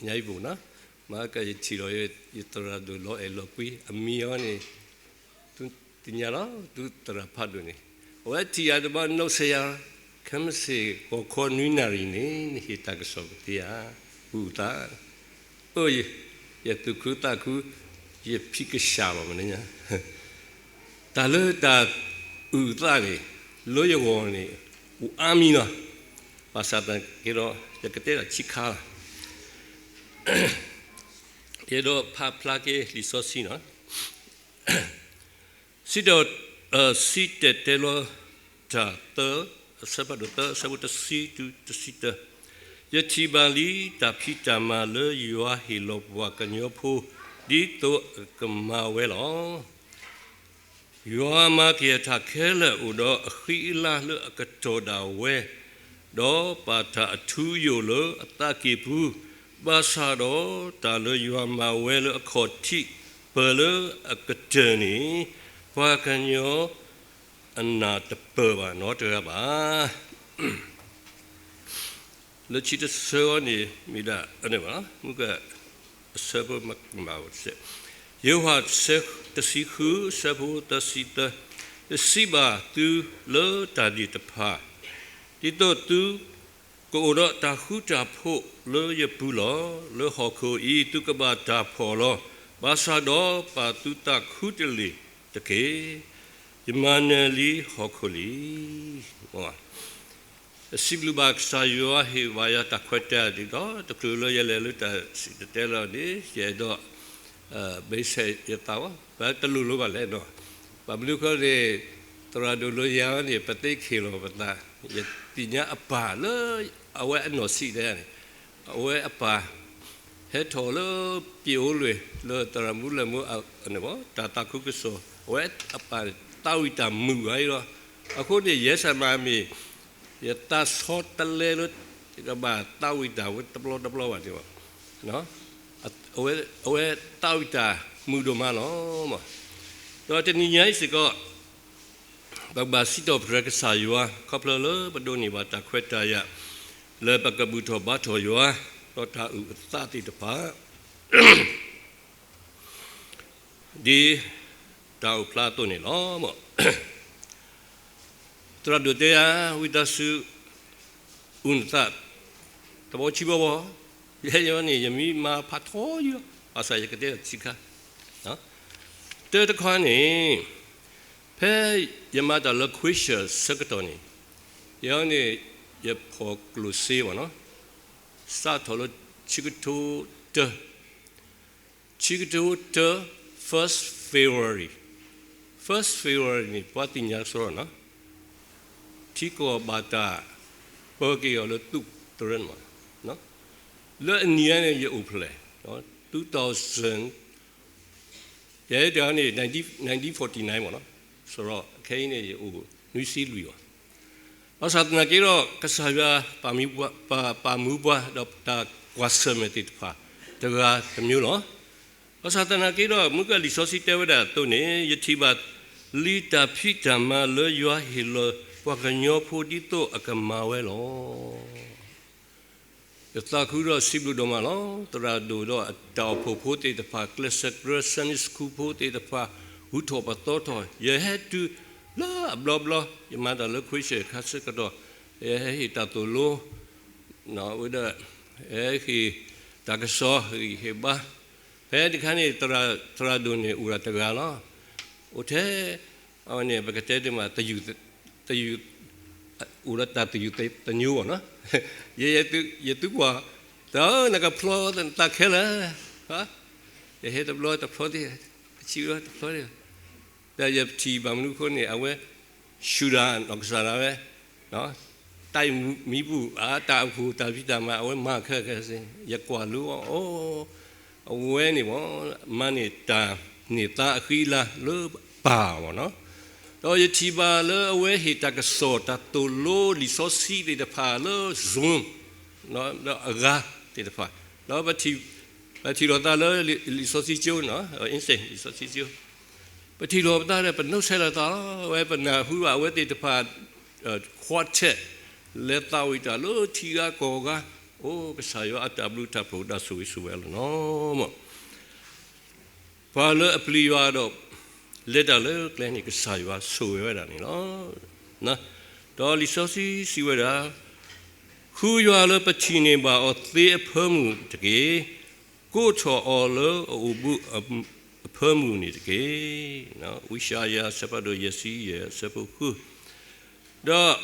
ညါအံၤပူၤနီၤ, မၤကယထံၣ်လီၤ ယသရၣ်ဒိၣ်လီၤအဲၣ်လီၤကွံ အမံၤအီၤန့ၣ် သုသ့ၣ်ညါလီၤ သုသရၣ်ဖးဒိၣ်န့ၣ်, အဝဲထံၣ်ယၤတဘျီ နီၢ်ကစၢ်ယွၤ, ခဲမုၢ်ဆ့ၣ် ဂီၤခီနွံနၣ်ရံၣ်န့ၣ် နဟ့ၣ်တၢ်ကစီၣ်ကသ့ဧါ, အုၣ်သး, အိၣ်, ယသူၣ်ခုသးခု, ယဖံးကစၢ်လီၤမနုၤညါ တၢ်လၢတၢ်အုၣ်သးန့ၣ် လၢယဂီၢ်န့ၣ် အိၣ်အါမံၤလီၤ. ဘၣ်ဆၣ်သနာ်က့ဒီး ယကတဲဒၣ်ဆံးခါလီၤ. ယအဲၣ်ဒိးဖးဖျါက့ၤလံာ်စီဆှံနီၤ, စံၣ်တဲၤ, စံၣ်တဲၤတဲလီၤတၢ်သၢ, အဆၢဖးဒိၣ်သၢ အဆၢဖိတဆံတုၤတဆံတၢ, ယထံၣ်ဘၣ်လံတၢ်ဖံးတၢ်မၤလၢယွၤဟ့ၣ်လီၤပှၤကညီဖိ ဒ်သိးအကမၤဝဲလီၤ. ယွၤမၤက့ၤအတၢ်ခဲလၢာ်အိၣ်ဒီးအဃံအလၤလၢအကတီၢ်ဒၣ်ဝဲ, ဒီးပာ်တၢ်အထူအယိာ်လၢအသးကံၢ်ပူၤ, ဘၣ်ဆၣ်ဒီးတၢ်လၢယွၤမၤဝဲလၢအခီၣ်ထံးပၢၢ်လၢအကတၢၢ်န့ၣ်, ပှၤကညီအနၢ်တပၢၢ်ဘၣ်နီတဂၤဘၣ်. လၢခံတဆၢအံၤန့ၣ် မ့ၢ်ဒၣ်အန့ၣ်ဘၣ်, မုၢ်က အဆၢဖိမၤတစဲး, ယိၤဟၣ် တဆံဃု အဆၢဖိသၢဆံသၢ, ယစံးဘၣ်သုလၢတၢ်ဒ့ၣ်တဖၣ်, ဒ်သိးသုကအိၣ်ဒီးတၢ်ဃူတၢ်ဖိးလၢယပူၤလီၤ. လၢဟီၣ်ခိၣ်အံၤ သုကဘၣ်တၢ်ဖှီၣ်လီၤ. ဘၣ်ဆၣ်ဒီးပာ်သုသးခူတလ့ၢ်တက့ၢ်. ယမၤနၢၤလံဟီၣ်ခိၣ်လံ. စံးဘျုးဘၣ်ကစၢ်ယွၤဟ့ၣ်ဘၣ်ယၤတၢ်ခွဲးတၢ်ယာ်ဒ်သိး တချုးလၢယလဲၤလၢတၢ်စံၣ်တဲၤတဲလီၤန့ၣ် ယအဲၣ်ဒိး ဘၣ်ဆၣ်ယသးဝဲ ပတလိၤလိၤဘၣ်လဲၣ်နီၤ. ဘၣ်မနုၤဃိန့ၣ် သရၣ်ဒိၣ်လၢယၤန့ၣ် ပသ့ခ့ၣ်လီၤပသး, ယသ့ၣ်ညါအပၢ်လၢ အဝဲအနီၢ်ဆံးတဲန့ၣ်, အဝဲအပၢ် ဟဲထီၣ်လၢ ပျ့ၤအိလွံၢ် လၢသရၣ်မုၣ်လၢမူအန့ၣ်ဘၣ် တၢ်သးခုကစီၣ် အဝဲအပၢ်သးဝံၣ်တၢ်မုာ်ဂၤအံၤလီၤ. အဃိန့ၣ် ယဲစၢ်မၤမ့ၢ် ယသးဆီတလဲလၢ ကဘၣ်သးဝံၣ်တၢ်ဝဲတဘျီတဘျီဘၣ်န့ၣ်ဘၣ်. အဝဲသးဝံၣ်တၢ်မုာ်ဒိၣ်မးလီၤ. ဒီးတနံၤညါအံၤစ့ၢ်ကီး ပကဘၣ်စံးထီၣ်ပတြၢၤကစၢ်ယွၤ ခီဖျိလၢပဒိးန့ၢ်ဘၣ်တၢ်ခွဲးတၢ်ယာ် လၢပကဘူၣ်ထီၣ်ဘါထီၣ်ယွၤ ဒီးတၢ်အုၣ်အသးသ့ၣ်တဖၣ် ဒ်တၢ်အိၣ်ဖျါအသိးန့ၣ်လီၤ. သရၣ်ဒိၣ်တဲယၤ ဝံသးစူၤ အုၣ်နသး တဘီဆံဘီဘီ, ယဲယဲန့ၣ် ယမံမၤဖးထီယုၢ်, ဘၣ်ဆၣ်ယကတဲတၢ်ဆံးခါ, တၢ်တခါန့ၣ် ဖဲယမၤတၢ်လၢ Quezon ဆၢကတီၢ်န့ၣ်, ယဲန့ၣ် ယဖီၣ်ကျိၣ်စ့ဘၣ်နီၤ, စးထီၣ်လၢဆံကထိတၢ ဆံကထိတၢ first February, first February န့ၣ် ပှၤသ့ၣ်ညါစရီနီၤ, ထံကီၢ်ဘၣ်တၢ်ပၢက့ၤအီၤလၢသုးသရၣ်မး, လၢအနံၤအံၤန့ၣ် ယအိၣ်ဖျဲၣ် two thousand, ယဲတဂၤန့ၣ် nineteen forty-nine မးနီၤ, စရီခဲအံၤန့ၣ် ယအိၣ်နွံဆံလွံၢ်အီၤ ဘၣ်ဆၣ်သနာ်က့ဒီး ကစၢ်ယွၤပာ်မူပှၤ, ပာ်, ပာ်မူပှၤ ဒီးတၢ်ကွၢ်ဆၢၣ်မဲာ်သ့ၣ်တဖၣ် တဂၤတမျိုးလီၤ. ဘၣ်ဆၣ်သနာ်က့ဒီး မုၢ်ကလံာ်စီဆှံတဲဝဲဒၣ်အသိးန့ၣ် ယထံၣ်ဘၣ်လံတၢ်ဖံးတၢ်မၤလၢယွၤဟ့ၣ်လီၤ ပှၤကညီဖိဒ်သိးအကမၤဝဲလီၤ. ယသးခုဒီးစံးဘျုးဒိၣ်မးလီၤ. သရၣ်ဒိၣ်ဒီးအတၢ်အိၣ်ဖှိၣ်ဖိသ့ၣ်တဖၣ်, ကျဲးစၢးကြၢး Sunday School ဖိသ့ၣ်တဖၣ်, ဂုၤထီၣ်ပသီထီၣ်, ယဟဲတုၤလၢအဘျီဘျီ, ယမၤတၢ်လၢ Quezon ခါဆၢကတီၢ်, ယဟဲဟ့ၣ်တၢ်သိၣ်လိ, ဝဲဒၣ်, ဟဲဟ့ၣ်တၢ်ကစီၣ်, ဟ့ၣ်ဂံၢ်ဟ့ၣ်ဘါ, ဖဲတခါန့ၣ် သရၣ်ဒိၣ်န့ၣ်အိၣ်ဒၣ်တဂၤလီၤ. အိၣ်ထဲ အဝဲန့ၣ် ပကတဲတ့ၢ်မး တယုၢ်, တယုၢ်, အိၣ်ဒီးတၢ်တယုၢ်တညိဘၣ်နီၤ. ယဲ, ယသုကွၢ်, တၢ်နကဖျီသးခဲလၢာ်, ယဟဲတဘျီတဖျီသ့ၣ်, ကဆံးဘျီတဖျီသ့ၣ်, ဒီးယထံၣ်ဘၣ်မနုၤအဃိန့ၣ် အဝဲ ဆူၣ်ဒၣ်နီၢ်ကစၢ်ဒၣ်ဝဲ တၢ်မံပူၤအတၢ်အိၣ်ဖှိၣ်တၢ်ဖံးတၢ်မၤ အဝဲမၤခဲခဲစ့ၢ်, ယကွၢ်လိအီၤ, အဝဲန့ၣ်မ့ၢ် မၤန့ၢ်တၢ်န့ၢ်သါအဃံအလၤလၢပၢ်မ့ၢ်နီၤ. ဒီးယထံၣ်ဘၣ်လၢအဝဲဟ့ၣ်တၢ်ကစီၣ်တၢ်သိၣ်လိလံာ်စီဆှံသ့ၣ်တဖၣ်လၢ Zoom ဒီးအဂၤသ့ၣ်တဖၣ်, ဒီးပထံၣ်လိာ်သးလၢလံာ်စီဆှံကၠိနီၤ, အင်းစိန် လံာ်စီဆှံကၠိ ပထံၣ်လိာ်ပသးဒီး ပနီၢ်ဆဲးလိာ်သးလီၤ. အဝဲပနၢ်ဟူဘၣ်အဝဲသ့ၣ်တဖၣ် quartet လဲၤသးဝံၣ်တၢ်လၢထံဂၤကီၢ်ဂၤ, အိၣ်ကစၢ်ယွၤအတၢ်ဘျုးတၢ်ဖှိၣ်တၢ်ဆိၣ်ဂ့ၤဆိၣ်ဝါလီၤနီၤ. ပှၤလၢအပျံၤယွၤဒီး လဲၤတၢ်လၢကျဲန့ၣ် ကစၢ်ယွၤဆိၣ်ဂ့ၤဝဲဒၣ်န့ၣ်လီၤ. ဒီးလံာ်စီဆှံစံးဝဲဒၣ်, ဃုယွၤလၢပထံၣ်န့ၢ်ဘၣ်အီၤသ့အဖၢမုၢ်တက့ၢ်. ကိးထီၣ်အီၤလၢအအိၣ်ဘူးအဖၢမုၢ်န့ၣ်တက့ၢ်. ဝံယၡါယၤ အဆၢဖးဒိၣ်ယဲၢ်ဆံယဲၢ် အဆၢဖိဃု, ဒီး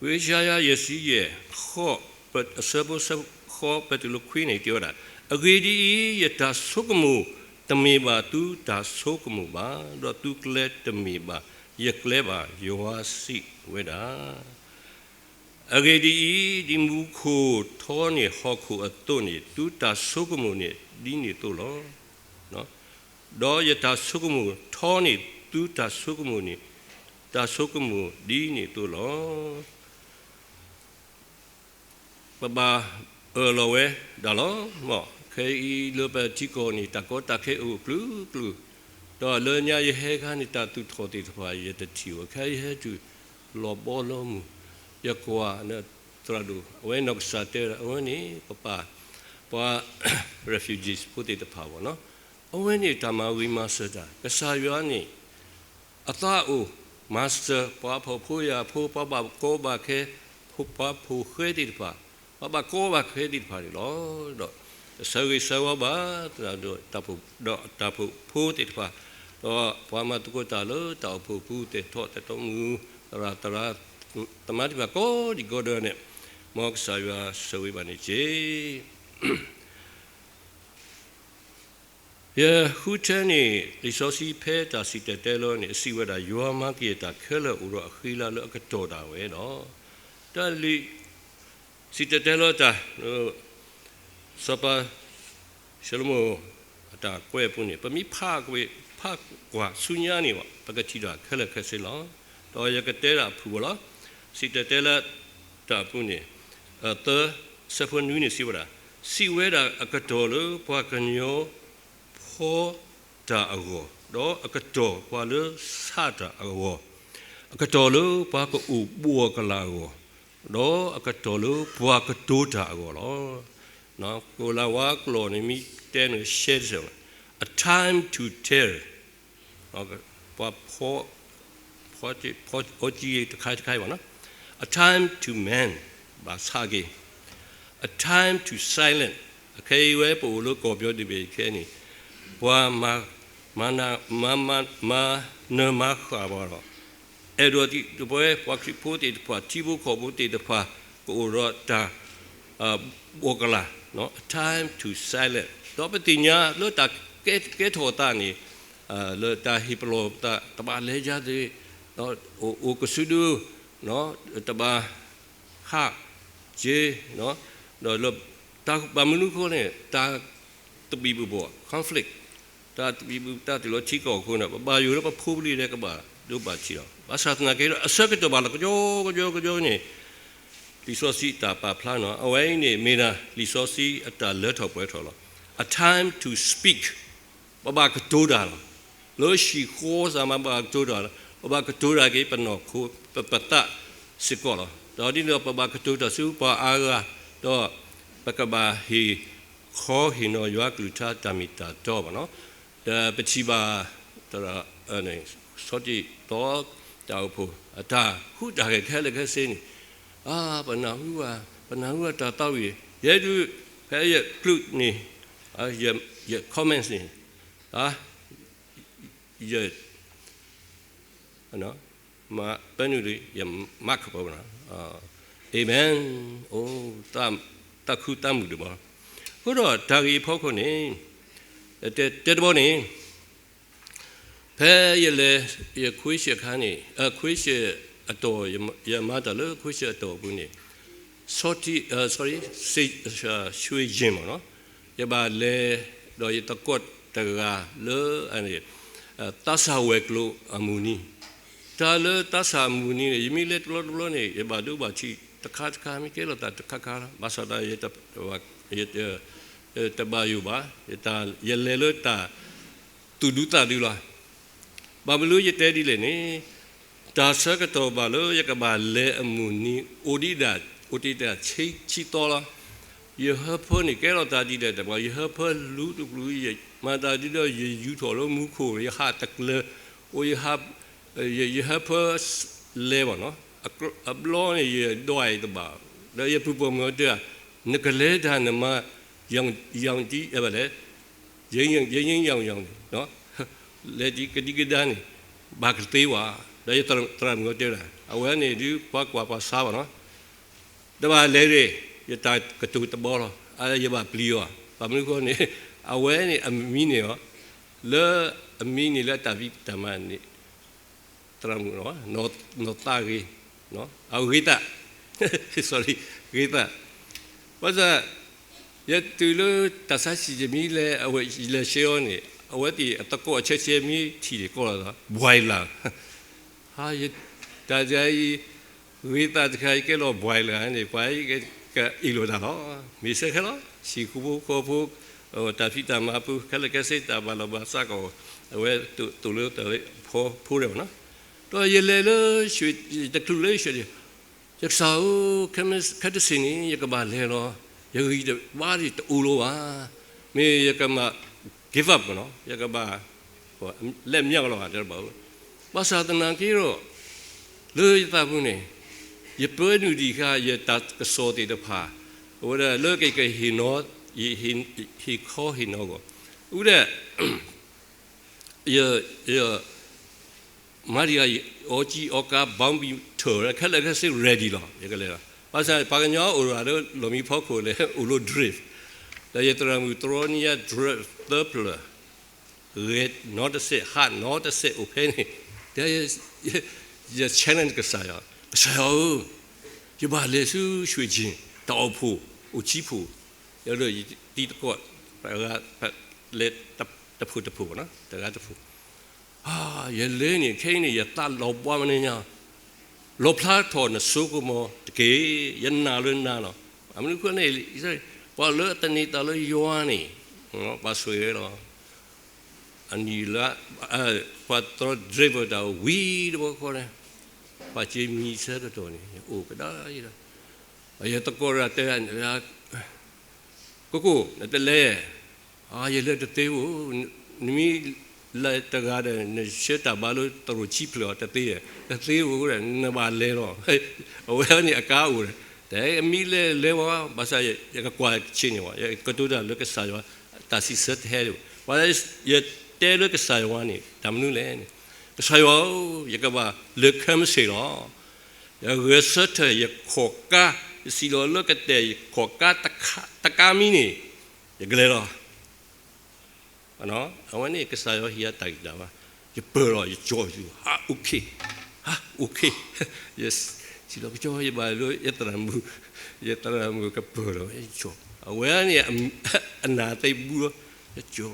ဝံယၡါယၤ ယဲၢ်ဆံယဲၢ် အဆၢဖိဃိး ပတုၤလၢခွံန့ၣ် တဲဝဲဒၣ်, အဂ့ၢ်ဒ်အံၤ, ယတၢ်ဆိကမိၣ်တမ့ၢ်ဘၣ်သုတၢ်ဆိကမိၣ်ဘၣ်, ဒီးသုကျဲတမ့ၢ်ဘၣ်ယကျဲဘၣ်, ယွၤစံးဝဲဒၣ်. အဂ့ၢ်ဒ်အံၤ, ဒ်မူခိၣ်ထီန့ၢ်ဟီၣ်ခိၣ်အသိးန့ၣ်, သုတၢ်ဆိကမိၣ်န့ၣ်ဒ်န့ၣ်အသိးလီၤ. ဒီးယတၢ်ဆိကမိၣ်ထီန့ၢ်သုတၢ်ဆိကမိၣ်န့ၣ်, တၢ်ဆိကမိၣ်ဒ်န့ၣ်အသိးလီၤ. ပဘၣ်အၢၣ်လီၤဝဲဒၣ်လီၤ. မ်ခဲအံၤလၢပထံကီၢ်န့ၣ် တၢ်ကီတၢ်ခဲအိၣ်အကလုာ်ကလုာ်, ဒီးလၢညါယဟဲခါန့ၣ် တၢ်သူၣ်ထီၣ်သ့ၣ်တဖၣ် ယတထံၣ်ဘၣ်, ခဲအံၤယဟဲတုၤ လီၤဘီလီၤမုၢ်, ယကွၢ်သရၣ်ဒိၣ် အဝဲနီၢ်ကစၢ်တဲဝဲဒၣ် အဝဲန့ၣ် ပပၢ် ပှၤ refugees ဖိသ့ၣ်တဖၣ်ဘၣ်နီၤ, အဝဲန့ၣ်တၢ်မၤဂ့ၤမၤစၢၤတၢ်, ကစၢ်ယွၤန့ၣ် အသးအိၣ် master ပှၤဖှီၣ်ဖိယာ်ဖိ, ပှၤဘၣ်ကီဘၣ်ခဲ, ပှၤဖိဃဲသ့ၣ်တဖၣ်, ပှၤဘၣ်ကီဘၣ်ခဲသ့ၣ်တဖၣ်န့ၣ်လီၤ. ဒီးတဆၢဂ့ၤဆၢဝါဘၣ်သရၣ်ဒိၣ် ဒီးတၢ်ဖှီၣ်ဖိသ့ၣ်တဖၣ်, ဒီးပှၤမၤသကိးတၢ်လၢတၢ်အိၣ်ဖှိၣ်ပူၤ သဲးထီၣ်သဲးထီၣ်မုၢ်, သရၣ်သရၣ်သမါသ့ၣ်တဖၣ်ကိးဒံးကိးဒဲးန့ၣ်, မ်ကစၢ်ယွၤဆိၣ်ဂ့ၤဘၣ်န့ၣ်တက့ၢ်. ယဃုထၢန့ၢ် လံာ်စီဆှံဖဲတၢ်စံၣ်တဲၤတဲလီၤန့ၣ် အစံးဝဲဒၣ်, ယွၤမၤက့ၤအတၢ်ခဲလၢာ်အိၣ်ဒီးအဃံလၤလၢအကတီၢ်ဒၣ်ဝဲဒီး, တၢ်လံာ် စံၣ်တဲၤတဲလီၤတၢ် စီၤပၤၡလိၤမိၣ်အတၢ်ကွဲးအပူၤန့ၣ် ပမ့ၢ်ဖးကွၢ်ဆူညါန့ၣ် ပကထံၣ်တၢ်ခဲလၢာ်ခဲဆ့လီၤ. ဒီးယကတဲဒၣ်အဖုၣ်ဘၣ်လီၤ. စံၣ်တဲၤတဲလီၤတၢ်အပူၤန့ၣ် သၢ ဆၢဖိနွံန့ၣ်စံးဝဲဒၣ်, စံးဝဲဒၣ်အကတီၢ်လၢပှၤကညီဖီတၢ်အဂီၢ်, ဒီးအကတီၢ်ပှၤလၢဆးတၢ်အဂီၢ်, အကတီၢ်လၢပှၤကအိၣ်ဘှီၣ်ကလာ်အဂီၢ်, ဒီးအကတီၢ်လၢပှၤကတိၤတၢ်အဂီၢ်လီၤ. ကိၤလၤဝါကျိာ်န့ၣ် မ့ၢ်တဲန့ၣ် ရှဲတစဲး, a time to tear, ပှၤဖီ, ဖီအီကံတခါတခါဘၣ်နီၤ, a time to mend, ဘၣ်ဆးက့ၤ, a time to silence, အခဲအံၤဝဲပအိၣ်လၢကီၢ်ပယီၤဒံးဘ့ၣ်ခဲအံၤန့ၣ်, ပှၤမၤ, မၤနၢၤမၤဃၣ်ပှၤဒီး အဲၣ်ဒိးဒ်သိးပဝဲပှၤခရံာ်ဖိသ့ၣ်တဖၣ် ထံဖိကီၢ်ဖိသ့ၣ်တဖၣ် ကအိၣ်ဒီးတၢ် ဘှီၣ်ကလာ်, a time to silence, ဒီးပသ့ၣ်ညါလၢတၢ်ကဲထီၣ်အသးန့ၣ် လၢတၢ်ဟ့ၣ်ပလီၢ်ပသး တဘၣ်လဲၤယၤသ့, အိၣ်ကစုဒု, တဘၣ်ဟးက့ၤ, ဒီးလၢတၢ်ဘၣ်မနုၤအဃိန့ၣ် တၢ်သဘံၣ်ဘုၣ်ဘီၣ် conflict, တၢ်သဘံၣ်ဘုၣ်တၢ်တုၤလီၤထံကီၢ်အဃိန့ၣ် ပဘၣ်ယိၣ်လၢပဖိပလံၤဒီးကဘၣ်ဒိဘၣ်ထံးလီၤ. ဘၣ်ဆၣ်သနာ်က့ဒီး အဆၢကတီၢ်ဘၣ်လီၤကယီကယီကယီန့ၣ် လံာ်စီဆှံတၢ်ပာ်ဖျါနီၤ အဝဲအံၤန့ၣ်မ့ၢ်ဒၣ်လံာ်စီဆှံအတၢ်လၢထီၣ်ပှဲၤထီၣ်လီၤ. A time to speak, ပဘၣ်ကတိၤတၢ်လီၤ. လၢဟံၣ်ဃီစ့ၢ်မးပဘၣ်ကတိၤတၢ်လီၤ. ပဘၣ်ကတိၤတၢ်က့ၤပနီၢ်ခိ ပပသးစ့ၢ်ကီးလီၤ. ဒီးဒ်န့ၣ်ဒီး ပဘၣ်ကတိၤတၢ်ဆူပှၤအါဂၤ, ဒီးပကဘၣ်ဟ့ၣ် ခီဟ့ၣ်နီၤယွၤကလုၢ်ကထါတၢ်မ့ၢ်တၢ်တီဘၣ်နီၤ. ဒီးပထံၣ်ဘၣ် သရၣ် စီၤတံၢ်သီ တၢ်အိၣ်ဖှိၣ် အတၢ်ဟူးတၢ်ဂဲၤခဲလၢာ်ခဲဆ့န့ၣ်, အါ ပနၢ်ဟူဧါ, ပနၢ်ဟူဧါတၢ်သးဝံၣ်, ယဲဒုး ဖဲယကျုးန့ၣ်, ယ comments န့ၣ်, ယ မၤပၢနုာ်ဒီး ယ mark ပှၤဘၣ်နီၤ, amen, အိၣ် သးခုသးမုာ်ဒံးဘၣ်. အဃိဒီးတၢ်ဂ့ၢ်အဖီခိၣ်န့ၣ် တဲတဘီန့ၣ် ဖဲယလဲၤ ယ question အခါန့ၣ်, question အတီၢ်, ယမၤတၢ်လၢ question အတီၢ်အပူၤန့ၣ်, စီၤတံၢ်, sorry, ရွှ့ၣ်ယ့ၣ်မ့ၢ်နီၤ, ယဘၣ်လဲၤဒီးယသကိးတဂၤလၢ သးစၢ်ဝဲၤကျိၤအမုၢ်နံၤ, တၢ်လၢသးစၢ်အမုၢ်နံၤန့ၣ် ယမ့ၢ်လဲၤတဘျီတဘျီန့ၣ် ယဘၣ်ဒိဘၣ်ထံးတခါတခါ မ့ၢ်ကဲလိာ်သးတခါခါလီၤ. ဘၣ်ဆၣ်သနာ်က့ ယတဘၣ်ယိၣ်ဘၣ်, ယလဲၤလၢတၢ်သူၣ်ဒူသးဒူလီၤ. ဘၣ်မနုၤယတဲဒ်လဲၣ်န့ၣ်, တၢ်ဆၢကတီၢ်ဘၣ်လၢယကဘၣ်လဲၤအမုၢ်နံၤ အိၣ်ဒံးဒၣ်, အိၣ်တ့ၢ်တၢ်ဆံဆံသီလီၤ. ယဟၢဖၢန့ၣ် ကဲထီၣ်တၢ်ဒ်လဲၣ်တဘၣ်, ယဟၢဖၢလူတကလူး, မၤသးဒ်ဒီးယယူၤထီၣ်လၢမူခိၣ်, ယဟးတကျၢၤ, အိၣ်ယဟၢ, ယ, ယဟၢဖၢ လဲၤဘၣ်နီၤ, အဘျီန့ၣ် ယဒွးအံၤတဘၣ်, ဒီးယပုၢ်ပိာ်မုၣ်တဲ, နကလဲၤတၢ်နမၤ, ယင်, ယင်တံ, ဘၣ်လဲၣ်, ယ, ယင်, ယင်ယင်န့ၣ်, လဲၤတံကဒံကဒါန့ၣ်, ဘၣ်ကသ့ဝဲ, ဒီးယသရၣ်မုၣ်တဲဒၣ်, အဝဲန့ၣ်ဒုးပှၤကွၢ်ပှၤဆါဘၣ်နီၤ တဘၣ်လဲၤရ့ၣ်, ယတၢ်ကတိၤတဘီလီၤ, အယဘၣ်ပျံၤအီၤ, ဘၣ်မနုၤဃိန့ၣ်, အဝဲန့ၣ်အမံၤန့ၣ်အီၤ, လၢအမံၤန့ၣ်လၢတၢ်ဖံးတၢ်မၤန့ၣ်, သရၣ်မုၣ်, နီၢ်သးဂ့ၤ, အဂ့ၤသး, sorry, ဂ့ၤသး, ဘၣ်ဆၣ်, ယတုၤလၢတၢ်ဆါဆံးယမံၤလဲၤ, အဝဲလဲၤဆှၢအီၤန့ၣ်, အဝဲသ့ၣ်အသကိးအဆၢဆၢမံၤထံၣ်န့ၣ် ကိးလီၤသး ဘွဲလၢ် ဟါ, တၢ်တခါအံၤ, ဂ့ၤသးတခါအံၤကဲလီၤဘွဲလၢ်န့ၣ် ပှၤအံၤကအ့ၣ်လိာ်တၢ်လီၤ. မ့ၢ်ဆၢခဲလီၤ, ဟံၣ်ဖိဃီဖိ, တၢ်ဖံးတၢ်မၤပူၤ ခဲလၢာ်ခဲဆ့ တၢ်ဘၣ်လီၤဘၣ်စးကီး, အဝဲသိၣ်လိတၢ်ဖိတဂၤနီၤ. ဒီးယလဲၤလၢ, တချုးလၢယဆှၢန့ၣ်, ယကစၢ်ဧၢ, ခဲတစ့ၢ်န့ၣ် ယကဘၣ်လဲၤလီၤ. ယဂံၢ်ယဘါတအိၣ်လၢၤဘၣ်. မ့ၢ်ယကမၤ give up နီၤ, ယကဘၣ် let မညီကလီၤဘၣ်, တဲဘၣ်ဧၢ, ဘၣ်ဆၣ်သနာ်က့ဒီး, လၢယသးပူၤန့ၣ်, ယပၢနုာ်ဒံးဃာ်ယတၢ်ကစီၣ်သ့ၣ်တဖၣ်, အဝဲဒၣ်လၢကဟ့ၣ်နီၤ, ဟ့ၣ်ခီဟ့ၣ်နီၤအဂီၢ်, အဝဲဒၣ် ယ, ယ, မၤဒံးဂၤ အီကၠံအီကါ ဘီဘံထၢၣ် ခဲလၢာ်ခဲဆ့ ready လီၤ, ယကလဲၤလီၤ. ဘၣ်ဆၣ်ပှၤကညီအိၣ်ဒီးလီၢ်မံဖီခိၣ်လဲၣ် အိၣ်လၢ drift, ဒီးယသရၣ်မုၣ်တြီနံယါ drift သၢဖျၢၣ်, ဂဲၤနီတစဲး ဟးနီတစဲးအိၣ်ဖဲန့ၣ်, တဲ, ယ, challenge ကစၢ်ယွၤ, ကစၢ်ယွၤဧၢ, ယဘၣ်လဲၤဆူ ရွှေကျင် တၢ်အိၣ်ဖှိၣ်, အိၣ်ဆံဖှိၣ်, ယဒီးယတံၤသကိး, လဲၤတဖှိၣ်တဖှိၣ်ဘၣ်နီၤ, တဂၤတဖှိၣ် ယလဲၤန့ၣ် ခဲအံၤန့ၣ် ယသးလီၤဘှါမနုၤညါ, လီၤဖျါထီၣ်နစိကမီၤတက့ၢ်, ယနာ်လၢနၤလီၤ. အမနုၤအဃိန့ၣ်, ပှၤလၢအသန့ၤသးလၢယွၤန့ၣ်, ပှၤဆိၣ်ဂ့ၤလီၤ. အနံၤလၢ, ပှၤတြီ driver တၢ်ဝံၤတဘျီဃီန့ၣ်, ပှၤစ့မံၤဆၢကတီၢ်န့ၣ် ယအိၣ်ကဒါယံၤလီၤ. ယသကိးတဂၤတဲ, ကိကိၣ် နတလဲၤ, ယလဲၤတသ့ဧိၤ, နမ့ၢ်လဲၤတဂၤဒီး နဆှၢတၢ်ဘါလၢတရိာ်ဆံဖျၢၣ်အီၤတသ့, တသ့ဧိၤဒီး နဘၣ်လဲၤလီၤ. အဝဲန့ၣ်အကါအိၣ်ဒီး, တဲမ့ၢ်လဲၤလဲၤဝဲ, ဘၣ်ဆၣ်ယကကွၢ်ဆ့န့ၣ်ဝဲ, ယကတိၤတၢ်လၢကစၢ်ယွၤ, တၢ်စံးဆၢတဟဲဒံးဘၣ်, ယတဲလၢကစၢ်ယွၤန့ၣ် တၢ်မနုၤလဲၣ်န့ၣ်, ကစၢ်ယွၤဧၢ, ယကဘၣ်လဲၤခဲမုၢ်ဆ့ၣ်လီၤ. ယဂဲၤဆၢထၢၣ်ယခီၣ်ကါ, ယစံၣ်လီၤလၢကတဲာ်ယခီၣ်ကါတကါမံၤန့ၣ်, ယကလဲၤလီၤ. အဝဲန့ၣ်ကစၢ်ယွၤဟ့ၣ်ယၤတၢ်ဂံၢ်တၢ်ဘါ, ယပၢၢ်လီၤ ယကၠီၤယၤ, ဟါ, okay, ဟါ, okay, ယစံၣ်လီၤကစၢ်ယွၤ ယဘၣ်လၢယသရၣ်မုၣ်, ယသရၣ်မုၣ်ကပၢၢ်လီၤ ယကၠီၤ, အဝဲန့ၣ် အနၢ်သ့ၣ်ဘူလီၤ, ယကၠီၤ,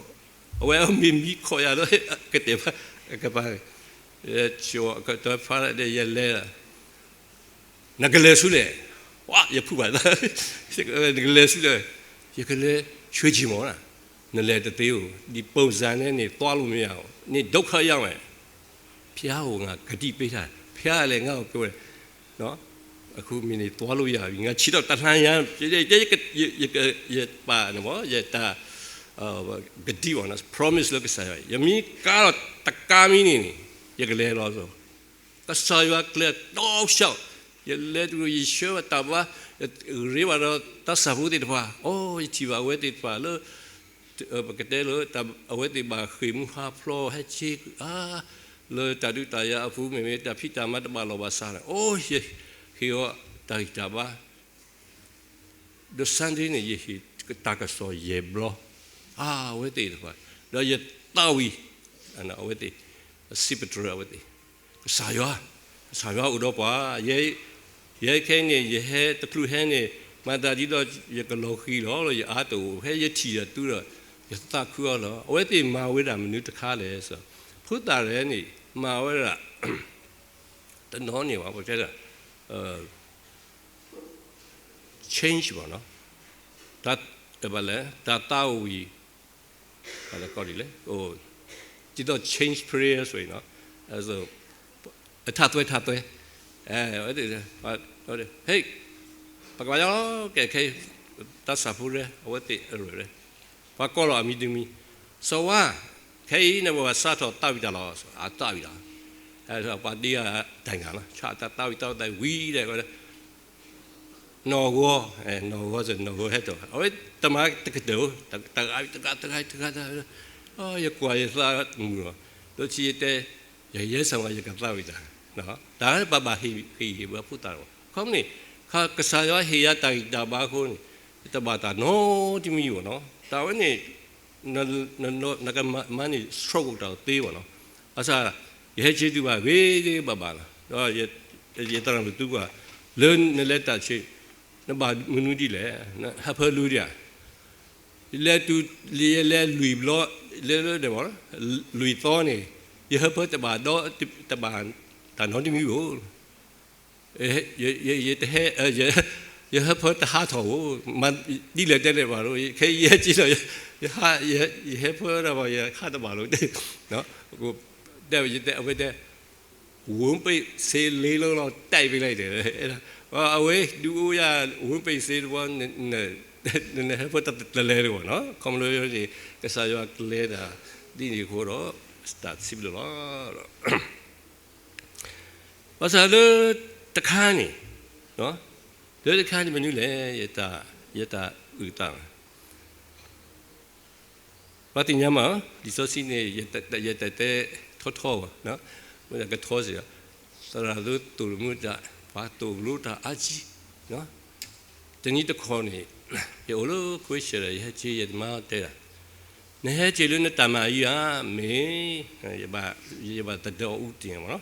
အဝဲအမ့ၢ်မံခီၣ်ယၤလၢ ကတဲာ်ဘၣ်, ကပၤ, ယကၠီၤကတၢၢ်ဖးဒီးယလဲၤလီၤ. နကလဲၤဆူလဲၣ်, ဝါ, ယဖုးဘၣ်, နကလဲၤဆူလဲၣ်, ယကလဲၤ ရွှေကျင် မး, နလဲၤတသ့ဧိၤ, ဒီပုံစံနဲ့နေသွားလို့မရဘူး, နေဒုက္ခရောက်မယ်, ဘုရားက ကတိပေးထား, ဘုရားလည်းငါ့ကိုပြောတယ်, အခုမင်းနေသွားလို့ရပြီ, ငါခြေထောက်တလှမ်းရမ်း, ယပာ်န့ၣ်မး ယတၢ် ကတိပေါ့နော်, promise လၢကစၢ်ယွၤ, ယမ့ၢ်ကါထီၣ်တကါမံၤန့ၣ်န့ၣ်, ယကလဲၤလီၤ. ကစၢ်ယွၤကျဲၤ တောက်လျှောက်, ယလဲၤတက့ၢ်, ယဆှၢဘၣ်တၢ်ဘါ, ယရ့ဘၣ်ဒီးတၢ်ဆၣ်ဖိသ့ၣ်တဖၣ်, အိ, ယထံၣ်ဘၣ်အဝဲသ့ၣ်တဖၣ်လၢ ပကတဲလၢ အဝဲသ့ၣ်ဘၣ်ဃ့ၢ်မှံဟးဖျိးဟဲဆ့အါ, လၢတၢ်ဒုးတၢ်ယၤအပူၤ မ့မ့ၢ်တၢ်ဖံးတၢ်မၤတဘၣ်လီၢ်ဘၣ်ဆၣ်န့ၣ်, အိ, ယဟ့ၣ်အီၤတၢ်ဂံၢ်တၢ်ဘါ ဒီး Sunday န့ၣ် ယဟ့ၣ်တၢ်ကစီၣ်ယဲၢ်ဘျီ, အဝဲသ့ၣ်တဖၣ်, ဒီးယသးဝံၣ် အဝဲသ့ၣ်, စံးပတြၢၤအဝဲသ့ၣ်, ကစၢ်ယွၤ, ကစၢ်ယွၤအိၣ်ဒီးပှၤ, ယဲခဲအံၤန့ၣ် ယဟဲတချုးဟဲန့ၣ်, မၤသးဒ်သိး ယကလီၤဃံၤလီၤ, ယအါတအိၣ်, ဖဲယထံၣ်ဒီးသုဒီး ယသးခုအီၤလီၤ. အဝဲသ့ၣ်မၤဝဲဒၣ်မနုၤတခါလဲၣ်, ဖိသၣ်ရဲၣ်န့ၣ် မၤဝဲဒၣ် တနီၤန့ၣ်ဘၣ်, ပတဲဒၣ် change ဘၣ်နီၤ, တၢ်, တၢ်သးဝံၣ်, လဲၣ်, ဒ်သိး change prayer ဆိုရင်, အထါသွဲထါသွဲ, ဟဲ, ပကဘၣ်ယီ, ကဲခဲအံၤ တၢ်ဆၣ်ဖိရဲ အဝဲသ့ၣ်အရၢၢ်ရဲ ပှၤကိးလီၤအမံၤတမံၤ, စီၤဝါ, ခဲအံၤန့ၣ်ပဘၣ်စးထီၣ်သးဝံၣ်တၢ်လီၤ, အသးဝံၣ်တၢ်, ပှၤဒ့အတၢ်ဂၤလီၤ, ဆၣ်တၢ်သးဝံၣ်တၢ်ဝံၣ်ဒီး နီၢ်ဂီၤ, နီၢ်ဂီၤစ့ၢ် နီၢ်ဂီၤဟဲထီၣ်, အဝဲတမၤတကတၢၢ်ဧိၤ, တဂၤတဂၤတဂၤတဂၤ, ယကွၢ်ယသးမုာ်လီၤ, ဒီးဆံယတဲ, ယယဲစၢ်ဝဲယကသးဝံၣ်တၢ်, တၢ်ပဘၣ်ဟ့ၣ်ဂံၢ်ဟ့ၣ်ဘါဖိသၣ်လီၤ, ခီမ့ၢ်န့ၣ်, ကစၢ်ယွၤဟ့ၣ်ယၤတၢ်ဂံၢ်တၢ်ဘါအဃိန့ၣ်, တဘၣ်တၢ်နီတမံၤဘၣ်နီၤ, တၢ်ဝဲန့ၣ် နကမၤန့ၣ် struggle တၢ်သ့ဘၣ်နီၤ, ဘၣ်ဆၣ်, ယဟဲက့ၤတုၤဘၣ်ဂ့ၤဂ့ၤဘၣ်ဘၣ်လီၤ, ဒီးယသရၣ်မုၣ်သူကွၢ်, လၢနလဲၤတၢ်ဆ့, နဘၣ်မနုၤဒ်လဲၣ်, ဟၢဖၢလူဒံးဧါ, လဲၤတုၤ, လဲၤလဲၤလွံၢ်ဘျီ, လဲၤလၢန့ၣ်ဘၣ်, လွံၢ်သီန့ၣ်, ယဟၢဖၢတဘၣ်ဒီး, တဘၣ်တၢ်နီတမံၤဧိၤ ယတဟဲ, ယဟၢဖၢတဟးထီၣ်ဧိၤ, မၤဒ်လဲၣ်တဲလဲၣ်ဘၣ်လီၤ, ခဲအံၤယဟဲက့ၤလီၤ, ယဟၢဖၢတၢ်ဘၣ် ယဟးတဘၣ်လီၤ, တဲဝဲတဲ, ဝံပ့ၢ်စ့လ့လၢလီၤတဲာ်ဖဲလဲၣ်တဲ, အဝဲဒုးအိၣ်ယၤ, ဝံပ့ၢ်စ့တဘီ, နဟၢဖၢတၢ်တလဲၤတဘၣ်နီၤ, ခီဖျိန့ၣ်, ကစၢ်ယွၤကျဲတၢ်ဒ်န့ၣ်အဃိဒီး, တၢ်စံးဘျုးလီၤ ဘၣ်ဆၣ်လၢတခါန့ၣ်, လၢတခါန့ၣ်မနုၤလဲၣ်, ယတၢ်အုၣ်သး, ပှၤသ့ၣ်ညါမး, လံာ်စီဆှံန့ၣ်, ယတတဲထီထီဘၣ်, မ့ၢ်ကထီစ့ၢ်, သရၣ်ဒိၣ်သိၣ်လိမူတၢ်, ပှၤသိၣ်လိတၢ်အါကံ, တနံၤတခီန့ၣ်, ယအိၣ်လၢ Christian ဒီး ယဟဲက့ၤယတမါတဲဒၣ်, နဟဲက့ၤလၢနတၢ်မၤအံၤဧါ, မ့ၢ်, ယဘၣ်သဒၢအူတ့ၢ်မးလီၤ,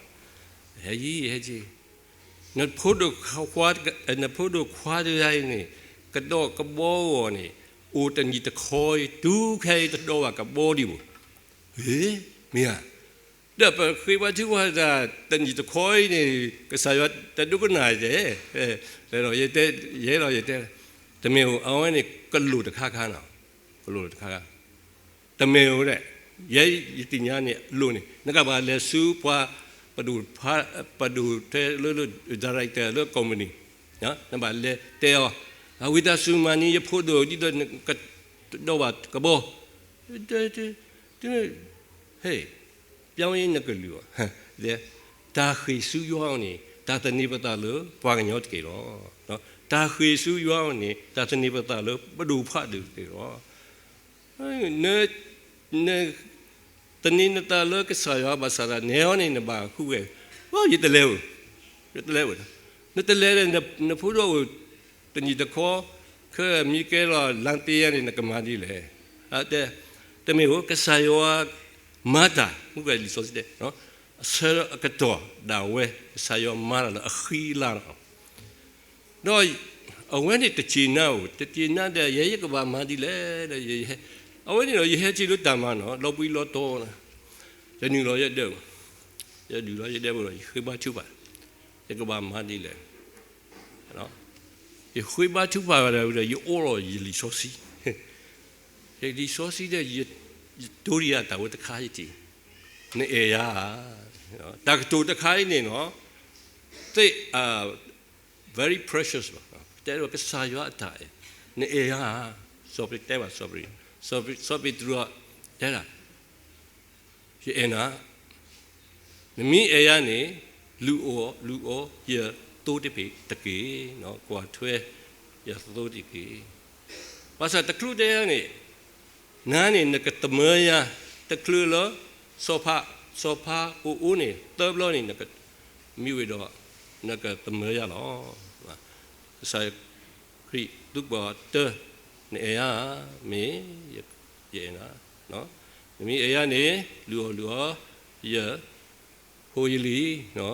ဟဲယံၤ ဟဲက့ၤ, နဖိဒိၣ်ခွါ, နဖိဒိၣ်ခွါတဂၤအံၤန့ၣ်, ကဒီးကဘီဂီၢ်န့ၣ်, အိၣ်တနံၤတခီအံၤ တုၤခဲအံၤတဒီးဘၣ်ကဘီဒံးဘၣ်, မ့ၢ်ဧါ, ဒီးပဃ့ဘါထုကဖၣ်တၢ် တနံၤတခီအံၤန့ၣ်, ကစၢ်ယွၤတဒိကနၣ်ယဲ, ယဲလီၤယတဲ, တမ့ၢ်ဧိၤ အဝဲန့ၣ်ကလိၣ်တခါခါနီၤ, ကလိၣ်တခါခါ, တမ့ၢ်ဧိၤဒဲး, ယဲယသ့ၣ်ညါန့ၣ်လိၣ်န့ၣ် နကဘၣ်လဲၤဆူပှၤ, ပဒိၣ်, ပဒိၣ်ထဲလၢ director လၢ company, နဘၣ်လဲၤတဲအီၤ, အဝံသးစူၤမၤန့ၢ်ယဖိဒိၣ်ဒ်သိး ကဒီးဘၣ်ကဘီ, ဟဲ, ပြောင်းရင်နကလုာ်အီၤ, တၢ်ဃ့ၢ်ဆူယွၤအီၤန့ၣ် တၢ်သန့ၤပသးလၢပှၤကညီတက့ၢ်လီၤ. တၢ်ဃ့ၢ်ဆူယွၤအီၤန့ၣ် တၢ်သန့ၤပသးလၢပဒိၣ်ဖးဒိၣ်တက့ၢ်လီၤ. နသန့ၤနသးလၢကစၢ်ယွၤဘၣ်ဆၣ်ဒီး နဲအီၤန့ၣ် နဘၣ်ဃုဝဲ, ယတလဲၤဝဲ, ယတလဲၤဝဲ, နတလဲၤဒီး နဖိဒိၣ်အိၣ်တနံၤတခီ, ခဲမ့ၢ်ကဲလီၤလါသ့ယါန့ၣ် နကမၤဒ်လဲၣ်. တဲ, တမ့ၢ်ဧိၤ ကစၢ်ယွၤမၤတၢ်, မ့ၢ်လံာ်စီဆှံတဲ, အဆၢအကတီၢ်ဒၣ်ဝဲ ကစၢ်ယွၤမၤတၢ်လၢအဃံအလၤလီၤ. ဒီးအဝဲန့ၣ်တစူၢ်နာ်ဧိၤ, တစူၢ်နာ်ဒီး ယဲယကဘၣ်မၤဒ်လဲၣ်ဒီး, အဝဲန့ၣ်ဒီး ယဟဲက့ၤလၢတၢ်မၤနီၤ, လီၤပှံၤလီၤတီၤ, ယနုာ်လီၤယဒဲ, ယဒုးလီၤယဒဲဘိဒီး ယဃ့ဘါထုကဖၣ်, ယကဘၣ်မၤဒ်လဲၣ်. ယဃ့ဘါထုကဖၣ်ဝဲဒီး ယအိးလီၤယလံာ်စီဆှံ, ယလံာ်စီဆှံဒီး ယတိၤတယၤတၢ်ဝဲတခါအံၤတက့ၢ်, နအဲၣ်ယၤဧါ. တၢ်ကတိၤတခါအံၤန့ၣ်နီၤ, သ့ၣ်, very precious ဘၣ်, တဲဒီးကစၢ်ယွၤအတၢ်အဲၣ်, နအဲၣ်ယၤဧါ. စီၤပ့းတရူးတဲဘၣ်, စီၤပ့း, စီၤပ့းတရူးတဲဒၣ်, ယအဲၣ်နၤ, နမ့ၢ်အဲၣ်ယၤန့ၣ်, လူၤအီၣ်, လူၤအီၣ်ယသိတဘ့ၣ်တက့ၢ်, ကွၢ်ထွဲယသိတက့ၢ်. ဘၣ်ဆၣ်တချုးတဲယၤန့ၣ်, နၤန့ၣ်နကသမၢယၤ, တချုးလၢ, စီၤဖါ, စီၤဖါအိၣ်အိၣ်န့ၣ် သၢဘျီန့ၣ် မ့ၢ်ဝံၤဒီး, နကသမၢယၤလီၤ. ကစၢ်ခရံာ်သူၣ်ကပီၤတၢၢ်, နအဲၣ်ယၤဧါ, မ့ၢ်ယအဲၣ်နၤ, နမ့ၢ်အဲၣ်ယၤန့ၣ်, လူၤအီၣ်, လူၤအီၣ်ယ, ဖိယလံၤ,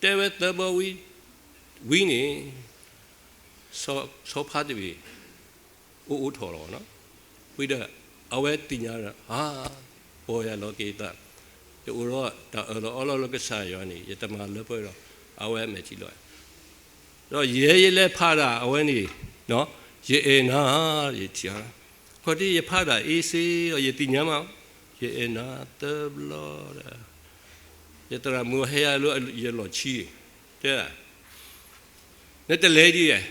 တဲဝဲသၢဘျီဝံၤ, ဝံၤန့ၣ်, စီၤဖါတဘ့ၣ်, အိၣ်အိၣ်ထီၣ်လီၤ, ဝံၤဒီး, အဝဲသ့ၣ်ညါဒီး, အါ, ပီၢ်ယၤလီၤက့ၤသး, ယအိၣ်ဒီးတၢ်အၢၣ်လီၤအီလီၤလၢကစၢ်ယွၤန့ၣ် ယတမၤလၢပှဲၤဒီး, အဝဲမဲာ်ထံလီၤ ဒီးယဲယလဲၤဖးဒၣ်အဝဲန့ၣ်, ယအဲၣ်နၤ, ယထံၣ်, ခီၣ်ထံးယဖးဒၣ်အ့စ့ဒီး ယသ့ၣ်ညါမး, ယအဲၣ်နၤသၢဘျီဒီး, ယသရၣ်မုၣ်ဟဲယၤလၢယလီၢ်ခံ, တဲ, နတလဲၤဒ်လဲၣ်,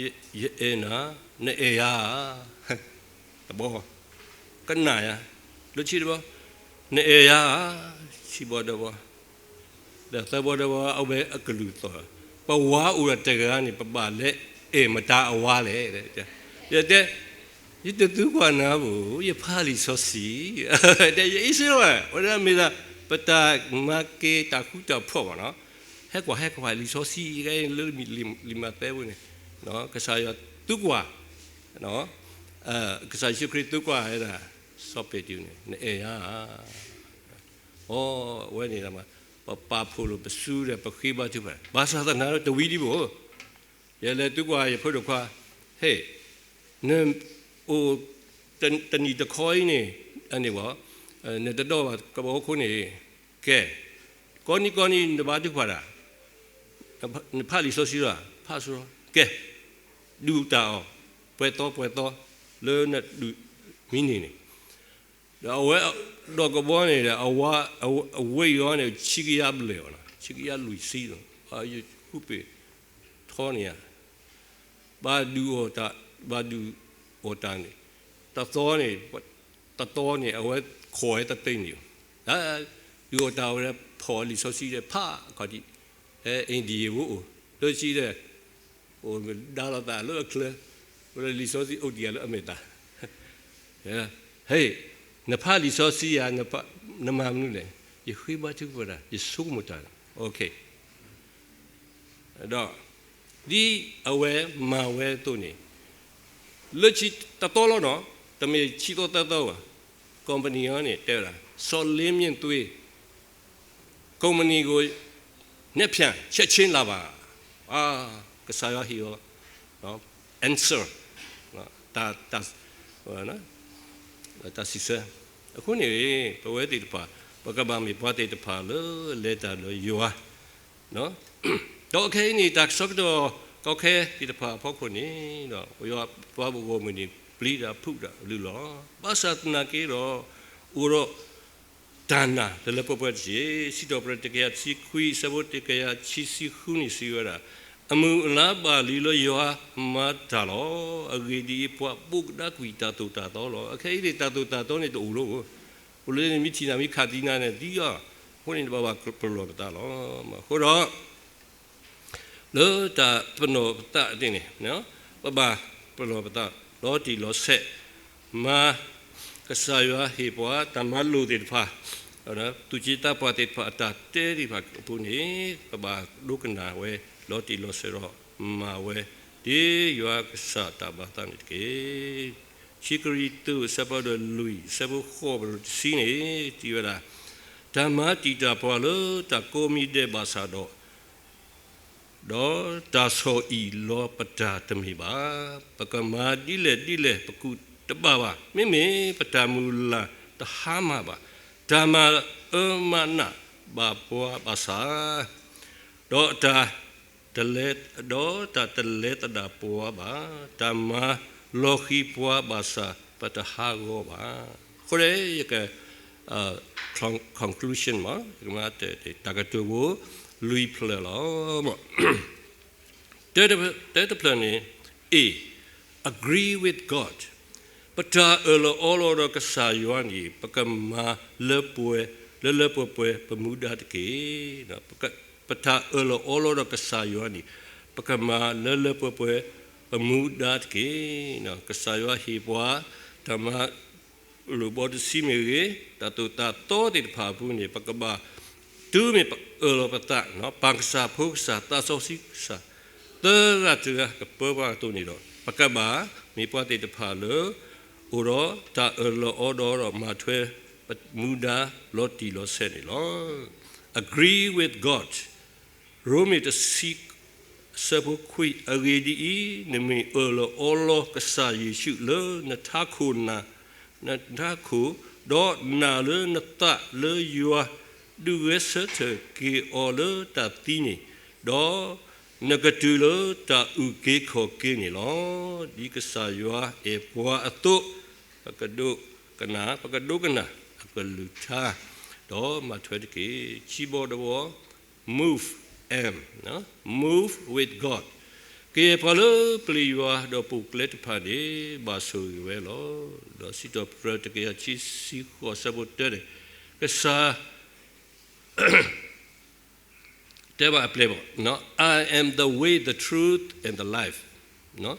ယ ယအဲၣ်နၤ, နအဲၣ်ယၤဧါ, တဘီ, ကနၣ်ယၤ, လၢခံတဘီ, နအဲၣ်ယၤဧါ, ခံဘီတဘီ, ဒီးသၢဘီတဘီ အဝဲအကလုၢ်သီၣ်, ပဝၤအိၣ်ဒီးတဂၤန့ၣ် ပဘၣ်လဲၤအဲၣ်မတၤအဝၤလဲၣ်, ယတဲ, ယတသံကွၢ်နၤဘၣ်, ယဖးလံာ်စီဆှံ, တဲယအံၤစ့ၢ်ဝဲ, ဝဲဒၣ်မ့ၢ်ဒၣ် ပတၢ်မၤက့ၤတၢ်ဃူတၢ်ဖိးဘၣ်နီၤ, ဟဲကွၢ်ဟဲကွၢ်လံာ်စီဆှံ လၢလံာ်မးသဲပူၤန့ၣ်, ကစၢ်ယွၤသံကွၢ်, ကစၢ်ယ့ၣ်ၡူးခရံာ်သံကွၢ်ဝဲဒၣ် စီၤပ့းတရူးန့ၣ် နအဲၣ်ယၤဧါ, အိ အဝဲန့ၣ် ပပာ်ဖှိၣ်လိာ်ပစုဒီး ပဃ့ဘါထုကဖၣ်, ဘၣ်ဆၣ်သနာ်ဒီးတဝံၤဒံးဘၣ်, ယလဲၤသံကွၢ်ယဖိဒိၣ်ခွါ, ဟဲ, နအိၣ် တနံၣ်တခီအံၤန့ၣ်, အန့ၣ်ဘၣ်, နတဒိးဘၣ်ကဘီအခိၣ်န့ၣ်, ကဲ, ကိးနံၤကိးနံၤနဘါထုကဖၣ်တၢ်, နဖးလံာ်စီဆှံလီၤ, ဖးစ့ၢ်ကီး, ကဲ, ဒုးတၢ်အီၣ်, ပှဲၤသီပှဲၤသီ, လၢနဒုးမံန့ၢ်န့ၣ် ဒီးအဝဲ, ဒီးကဘီန့ၣ်ဒီး အဝဲ, အဝဲအံၤအီၤန့ၣ် ဆံကယၤဘျဲၣ်အီၤလီၤ, ဆံကယၤလွံၢ်ဆံလီၤ, ယဃုပ့ၤထီန့ၣ်ဧါ, ဘၣ်ဒုးအီၣ်တၢ်, ဘၣ်ဒုးအီၣ်တၢ်န့ၣ်, တသီန့ၣ်, တသီန့ၣ် အဝဲခိးဝဲတသ့န့ၣ်, ဒုးအီၣ်တၢ်ဝဲ ဖီၣ်လံာ်စီဆှံဒီး ဖးအခီၣ်ထံး, အ့ဒံးယ့ၣ်ဘိအိၣ်, လၢခံဒီး အိၣ်ဒါလီၤသးလၢအချၢ, ဝဲလၢလံာ်စီဆှံအိၣ်တ့ၢ်ယၤလၢအမဲာ်သၣ်, ဟဲ, နဖးလံာ်စီဆှံဧါ, နမၤမနုၤလဲၣ်, ယဃ့ဘါထုကဖၣ်တၢ်, ယဆိကမိၣ်တၢ်, ဒီး, ဒ်အဝဲမၤဝဲအသိးန့ၣ်, လၢခံတသီလီၤနီၤ, တမ့ၢ်ဆံသီသၢသီဘၣ်, ကုမ္ပဏီအီၤန့ၣ် တဲဝဲဒၣ် စီၤလ့မ့ၣ်သွ့ ကုမ္ပဏီကို နက်ဖြန်ချက်ချင်းလာပါ, ကစၢ်ယွၤဟ့ၣ်အီၤ answer, တၢ်, တၢ်စံးဆၢ, အဃိန့ၣ် ပဝဲသ့ၣ်တဖၣ် ပကဘၣ်မ့ၢ်ပှၤသ့ၣ်တဖၣ်လၢလဲၤတၢ်လၢယွၤ ဒီးခဲအံၤန့ၣ် တၢ်ကဆှီကတီၢ်ကီခဲသ့ၣ်တဖၣ်အဖီခိၣ်န့ၣ်ဒီး ပယွၤပှၤဘၣ်ဂီၢ်မုၢ်န့ၣ် ပျံၤတၢ်ဖုးတၢ်အလုၢ်လီၤ. ဘၣ်ဆၣ်သနာ်က့ဒီး အိၣ်ဒီးတၢ်နာ်လၢလၢပှဲၤပှဲၤတက့ၢ်. စံးထီၣ်ပတြၢၤတကယၤတဆံခွံ အဆၢဖိတကယၤခံဆံဃုန့ၣ်စံးဝဲဒၣ်, အမုၢ်အလါဘၣ်လံလၢယွၤမၤတၢ်လီၤ. အဂ့ၢ်ဒ်အံၤ, ပှၤဘိးကဒါကွံာ်တၢ်သိၣ်တၢ်သီလီၤ. အခဲအံၤန့ၣ် တၢ်သိၣ်တၢ်သီန့ၣ်တအိၣ်လၢၤ အိၣ်လၢန့ၣ် မ့ၢ်ထံၣ်နၤမ့ၢ်ခးသံနၤန့ၣ် သံအီၤ, အဃိန့ၣ် ပဘၣ်ပလီၢ်ပသးလီၤ. အဃိဒီး လၢတၢ်ပနီၣ်ပသးသ့ၣ်န့ၣ် ပဘၣ်ပလီၢ်ပသးလီၤတံၢ်လီၤဆဲး, မၤ ကစၢ်ယွၤဟ့ၣ်ပှၤတၢ်မၤလိာ်သ့ၣ်တဖၣ်, သူၣ်က့သးပှၢ်သ့ၣ်တဖၣ်အတၢ်တဲသ့ၣ်တဖၣ်အပူၤန့ၣ် ပဘၣ်ဒိကနၣ်ဝဲလီၤတံၢ်လီၤဆဲးဒီး မၤဝဲ ဒ်ယွၤကစၢ်တၢ်ဘၣ်သးန့ၣ်တက့ၢ်. ခံကရံၣ်သူး အဆၢဖးဒိၣ်လွံၢ် အဆၢဖိဃိး ပဒိၣ်တဆံန့ၣ် စံးဝဲဒၣ်, တၢ်မၤတံာ်တာ်ပှၤလၢတၢ်ကိးမံၤဒဲးဘၣ်ဆၣ်ဒီး ဒီးတၢ်ဆီၣ်အံၣ်လီၤပတၢ်တမ့ၢ်ဘၣ်. ပကမၤဒ်လဲၣ်ဒ်လဲၣ် ပကူၣ်တဘၣ်ဘၣ်. မ့မ့ၢ်ပတၢ်မုၢ်လၢ်တဟါမၢ်ဘၣ်. တၢ်မၤအၢမၤနးဘၣ်ပှၤဘၣ်ဆၣ်, ဒီးတၢ်တလဲ, ဒီးတၢ်တလဲသဒၣ်ပှၤဘၣ်. တၢ်မၤလီၤဃံၤပှၤဘၣ်ဆၣ် ပတဟးဂီၤဘၣ်. အဃိန့ၣ် ယက conclusion မ့ၢ် တၢ်ကတိၤဘိလွံၢ်ဖျၢၣ်လီၤ. တၢတဖျၢၣ်န့ၣ် A, agree with God, ပတၢ်အၢၣ်လီၤအီလီၤဒီးကစၢ်ယွၤန့ၣ် ပကမၤလၢပှဲၤ လၢလၢပှဲၤပှဲၤ ပမူဒါတက့ၢ်. ပတၢ်အၢၣ်လီၤအီလီၤဒီးကစၢ်ယွၤန့ၣ် ပကမၤလၢလၢပှဲၤပှဲၤ ပမူဒါတက့ၢ်. ကစၢ်ယွၤဟ့ၣ်ပှၤ တၢ်မၤလိာ်ဘီတဆံမ့ၢ်ဂ့ၤ, တၢ်သိၣ်တၢ်သီသ့ၣ်တဖၣ်အပူၤန့ၣ် ပကဘၣ် တုၤမ့ၢ်ပအၢၣ်လီၤပသး, ပၢ်ကစၢ် ဖိကစၢ် သးစီဆှံကစၢ် သၢဂၤတဂၤကပၢပှၤအသိးန့ၣ်ဒီး ပကဘၣ်မ့ၢ်ပှၤသ့ၣ်တဖၣ်လၢ အိၣ်ဒီးတၢ်အၢၣ်လီၤအီလီၤဒီးမၤထွဲ ပမူဒါလီၤတံၢ်လီၤဆဲးန့ၣ်လီၤ. Agree with God, ရိမ့ၤတဆံ အဆၢဖိခွံ, အဂ့ၢ်ဒ်အံၤ, နမ့ၢ်အၢၣ်လီၤအီလီၤကစၢ်ယ့ၣ်ၡူးလၢနထးခိၣ်နၢ်, နထးခိၣ်, ဒီးနာ်လၢနသးလၢယွၤဒုးဂဲၤဆၢထၢၣ်က့ၤအီၤလၢတၢ်သံန့ၣ်, ဒီးနကတုၤလၢတၢ်အုၣ်က့ၤခီၣ်က့ၤန့ၣ်လီၤ. ဒ်ကစၢ်ယွၤအဲၣ်ပှၤအသိး, ပကဒိကနၣ်, ပကဒိကနၣ်အကလုၢ်ကထါ, ဒီးမၤထွဲတက့ၢ်. ခံဘီတဘီ move, M, move with God. ကယဲၢ်ပှၤလၢပျံၤယွၤဒီးပိာ်ကျဲတဖၣ်န့ၣ် ဘၣ်ဆိၣ်ဂ့ၤဝဲလီၤ. ဒီးစံးထီၣ်ပတြၢၤတကယၤခံဆံဃိးအဆၢဖိတၢန့ၣ်, ကစၢ် တဲဘၣ်အပျဲၢ်ဘၣ်, I am the way, the truth, and the life. ဒီး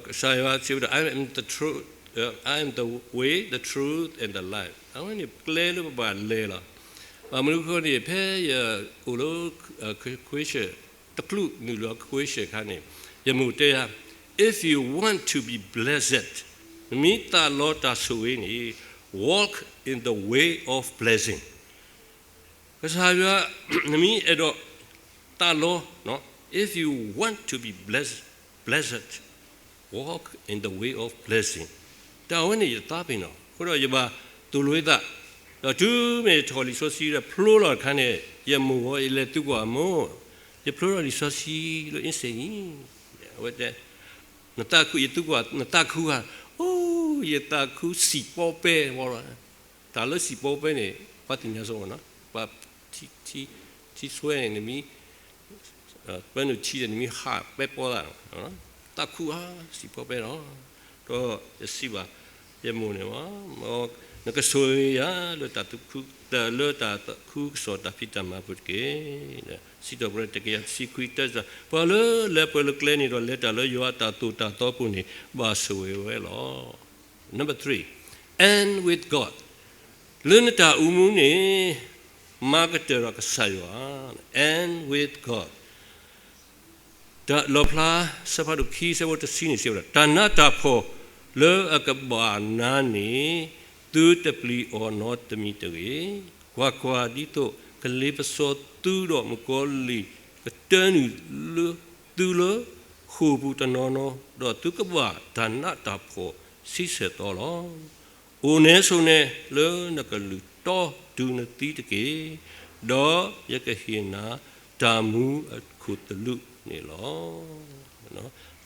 ကစၢ်ယွၤစံးဝဲဒၣ်, I am the truth, I am the way, the truth, and the life. အဝဲန့ၣ်ကျဲလၢပဘၣ်လဲၤလီၤ. ဘၣ်မနုၤအဃိန့ၣ် ဖဲယအိၣ်လၢ question တချုးနုာ်လီၤ question အခါန့ၣ် ယမိၢ်တဲယၤ, if you want to be blessed, နမ့ၢ်သးလီတၢ်ဆိၣ်ဂ့ၤန့ၣ် walk in the way of blessing. ကစၢ်ယွၤ, နမ့ၢ်အဲၣ်ဒိးသးလီ, if you want to be blessed, blessed, walk in the way of blessing. တၢ်ဝဲန့ၣ်ယသးပ့ၤနီၣ်, အဃိဒီးယဘၣ်သိၣ်လိယသး, ဒီးတုၤမ့ၢ်ယထီၣ်လံာ်စီဆှံဒီးဖျိလီၤတခါန့ၣ် ယမိၢ်အီၤ ယလဲၤသံကွၢ်အမိၢ်, ယဖျိထီၣ်လံာ်စီဆှံလၢအ့စ့ၣ်အံၤ, အဝဲတဲ, နသးခု, ယသံကွၢ်, နသးခုဧါ, အိ, ယသးခုစံၣ်ပီပဲဝဲလီၤ. တၢ်လၢစံၣ်ပီပဲန့ၣ် ပှၤသ့ၣ်ညါစ့ၢ်ကီး, ပှၤထံ, ထံ, ထံဆွဲန့ၣ် နမ့ၢ်, ပနုာ်ထံဒီးနမ့ၢ်ဟးပဲပီသး, သးခုဧါ, စံၣ်ပီပဲလီၤ. ဒီးယစံးဘၣ်ယမိၢ်န့ၣ်, နကဆိၣ်ဂ့ၤယၤလၢတၢ်သးခု, လၢတၢ်သးခုကစီၣ်တၢ်ဖံးတၢ်မၤအပူၤတက့ၢ်. စံးထီၣ်ပတြၢၤတကယၤတဆံခွံတၢ, ပှၤလၢလဲၤပှဲၤလၢကျဲန့ၣ်ဒီး လဲၤတၢ်လၢယွၤအတၢ်သိၣ်တၢ်သီအပူၤန့ၣ် ဘၣ်ဆိၣ်ဂ့ၤဝဲလီၤ. Number three, end with God. လၢနတၢ်အိၣ်မူန့ၣ် မၤကတၢၢ်ဒီးကစၢ်ယွၤ, end with God. လီၣ်ဖျါ အဆၢဖးဒိၣ်ခံ အဆၢဖိတဆံန့ၣ်စံးဝဲဒၣ်, တၢ်နးတၢ်ဖှီၣ်လၢအကဘၣ်နၤန့ၣ် သုတပျံၤအီၤနီတမံၤတဂ့ၤ. ကွၢ်ကွၢ်, ဒ်သိးကလ့ပစီသုဒီးမုၣ်ကီၤလံၢ်ကတၢနုာ်လၢသုလၢဃိာ်ပူၤတနီၤနီၤ, ဒီးသုကဘၣ်တၢ်နးတၢ်ဖှီၣ်ဆံဆဲၣ်သီလီၤ. အိၣ်နဲဆိးနဲလၢနကလုၢ်တီတုၤနသံတက့ၢ်, ဒီးယကဟ့ၣ်နၤတၢ်မူအခိၣ်သလုးန့ၣ်လီၤ. အ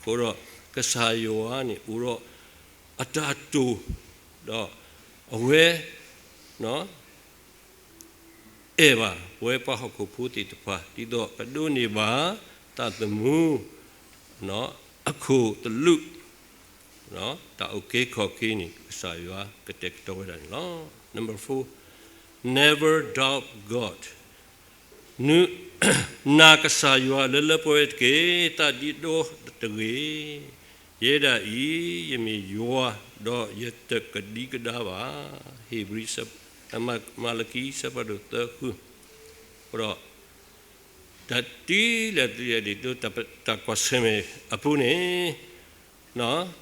ဃိဒီး ကစၢ်ယွၤန့ၣ် အိၣ်ဒီးအတၢ်တိာ်, ဒီးအဝဲ အဲၣ်ဘၣ်ပဝဲပှၤဟီၣ်ခိၣ်ဖိသ့ၣ်တဖၣ် ဒ်သိးကဒိးန့ၢ်ဘၣ် တၢ်သမူ အခိၣ်သလုး, တၢ်အုၣ်က့ၤခီၣ်က့ၤန့ၣ် ကစၢ်ယွၤကတဲာ်ကတီၤဝဲဒၣ်န့ၣ်လီၤ. Number four, never doubt God. နာ်ကစၢ်ယွၤလၢလၢပှဲၤပှဲၤတက့ၢ်, သးဒ့ဒီတဂ့ၤ. ယဲဒၣ်အံၤ ယမ့ၢ်ယွၤ, ဒီးယတကဒံကဒါဘၣ်. ဧ့ၤဘြံၤ, မၤလကံ အဆၢဖးဒိၣ်သၢဃု. အဃိဒီး တၢ်တံၤလဲၢ်တံၤလဲၢ်ဒ်သိး တၢ်ကွၢ်ဆၢၣ်မဲာ်အပူၤန့ၣ်,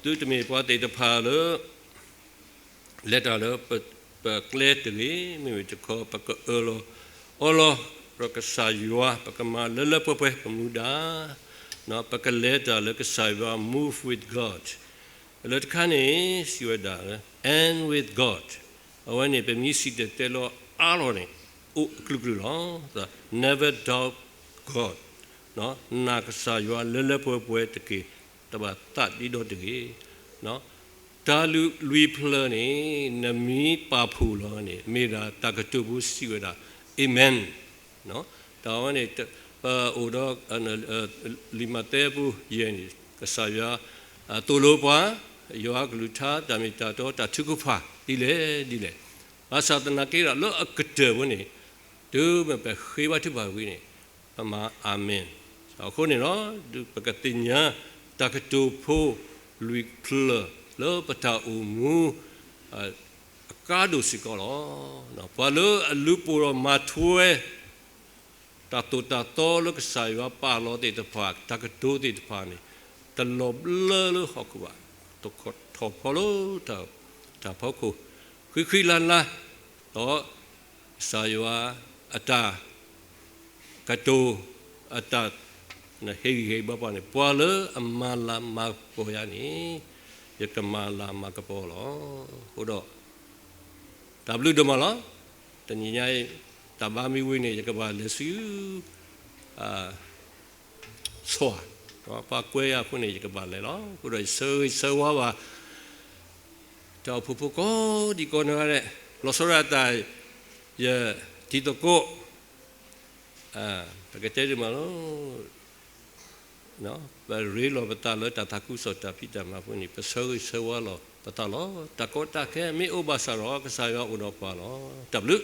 သုတမ့ၢ်ပှၤသ့ၣ်တဖၣ်လၢ လဲၤတၢ်လၢပကျဲတဂ့ၤ, မ့မ့ၢ်တခီ ပကအၢၣ်လီၤအီလီၤဒီးကစၢ်ယွၤ, ပကမၤလၢလၢပှဲၤပှဲၤပမူဒါ, ပကလဲၤတၢ်လၢကစၢ်ယွၤ, move with God. လၢတခါန့ၣ် စံးဝဲဒၣ်လၢ end with God. အဝဲန့ၣ် ပမ့ၢ်စံၣ်တဲၤတဲလီၤအါလီၤန့ၣ် အိၣ်အကလုာ်ကလုာ်လီၤ. Never doubt God. နာ်ကစၢ်ယွၤလၢလၢပှဲၤပှဲၤတက့ၢ်, တဘၣ်သးဒ့ဒီတဂ့ၤ. တၢ်လုၢ်လွံၢ်ဖျၢၣ်န့ၣ် နမ့ၢ်ပာ်ဖှိၣ်လီၤန့ၣ် မ့ၢ်ဒၣ်တၢ်ကတိၤဖိစံးဝဲဒၣ် Amen. တၢ်ဝဲန့ၣ် ပအိၣ်ဒီး လံာ်မးသဲအပူၤယဲၢ်န့ၣ် ကစၢ်ယွၤသိၣ်လိပှၤ, ယွၤကလုၢ်ကထါ တၢ်မ့ၢ်တၢ်တီ တၢ်ထုကဖၣ်ဒ်လဲၣ်ဒ်လဲၣ်, ဘၣ်ဆၣ်သနာ်က့ဒီး လၢအကတၢၢ်ဖိန့ၣ် တုၤမ့ၢ်ပဃ့ဘါထုကဖၣ်ဝံၤန့ၣ် ပမၤ Amen. အဃိန့ၣ်လီၤ ပကသ့ၣ်ညါတၢ်ကတိၤဖိလွံၢ်ဖျၢၣ်လၢပတၢ်အိၣ်မူ အကါဒိၣ်စ့ၢ်ကီးလီၤ. ပှၤလၢအလူၤပိာ်ဒီးမၤထွဲ တၢ်သိၣ်တၢ်သီလၢကစၢ်ယွၤပာ်လီၤသ့ၣ်တဖၣ်, တၢ်ကတိၤသ့ၣ်တဖၣ်န့ၣ် တလီၤဘျၢလၢဟီၣ်ခိၣ်ဘၣ်, တထီၣ်ဖီလၢတၢ်ဖီခိၣ်, ဃံဃံလၤလၤ, ဒီးကစၢ်ယွၤအတၢ်ကတိၤ အတၢ်ဟ့ၣ်ဂံၢ်ဟ့ၣ်ဘါပှၤန့ၣ် ပှၤလၢအမၤလၤမၤကပီၤယၤန့ၣ် ယကမၤလၤမၤကပီၤလီၤ. အဃိဒီး တၢ်ဘျုးဒိၣ်မးလီၤ. တနံၤညါအံၤ တၢ်ဘါမ့ၢ်ဝံၤန့ၣ် ယကဘၣ်လဲၤဆူ ဆီၣ်, ပှၤကွဲယၤအဃိန့ၣ် ယကဘၣ်လဲၤလီၤ. အဃိဒီးယဆၢဂ့ၤဆၢဝါဘၣ် တၢ်အိၣ်ဖှိၣ်ဖိကိးဒံကိးနီၢ်ဂၤဒဲး, လီၤဆီဒၣ်တၢ် ယတံၤသကိး ပကတဲဒ်မးလီၤ. ပရ့လိာ်ပသးလၢတၢ်သးခုကစီၣ်တၢ်ဖံးတၢ်မၤအဃိန့ၣ် ပဆၢဂ့ၤဆၢဝါလိာ်ပသးလီၤ. တၢ်ကီတၢ်ခဲမ့ၢ်အိၣ်ဘၣ်ဆၣ်ဒီး ကစၢ်ယွၤအိၣ်ဒီးပှၤလီၤ. တၢ်ဘျုး